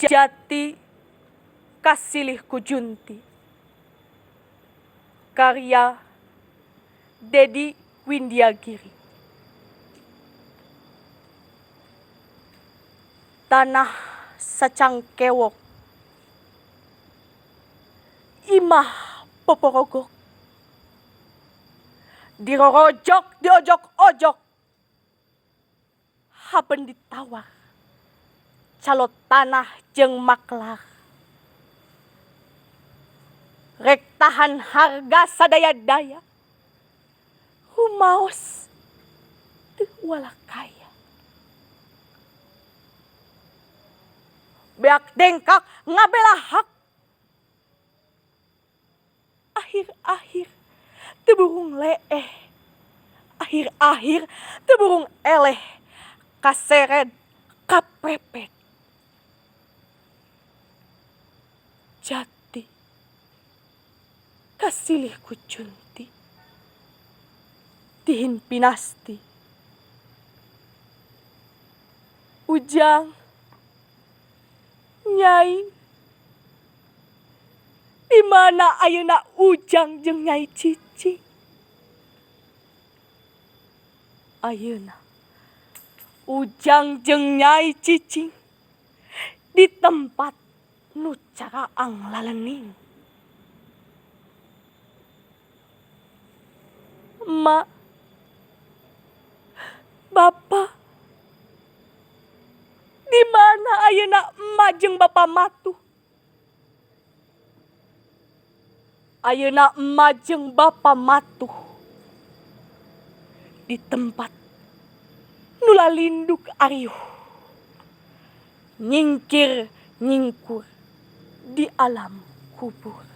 Jati kasilih ku Junti. Karya Dedi Windyagiri. Tanah sacangkewok imah poporogok dirorojok diojok-ojok haben ditawar calo tanah jeung maklar. Rek tahan harga sadaya-daya rumaos teu walakaya. Beak dengkak ngabela hak akhir-akhir teu burung leeh akhir-akhir teu burung eleh kasered kapepet. Jati kasilih ku Junti tihin pinasti. Ujang, Nyai, di mana ayeuna Ujang jeung Nyai Cicing? Ayeuna Ujang jeung Nyai Cicing di tempat nu caraang lalening. Emak, Bapa, di mana ayeuna emak jeung bapa matuh? Ayeuna emak jeung bapa matuh di tempat nu lalinduk ariuh, nyingkir nyingkur di alam kubur.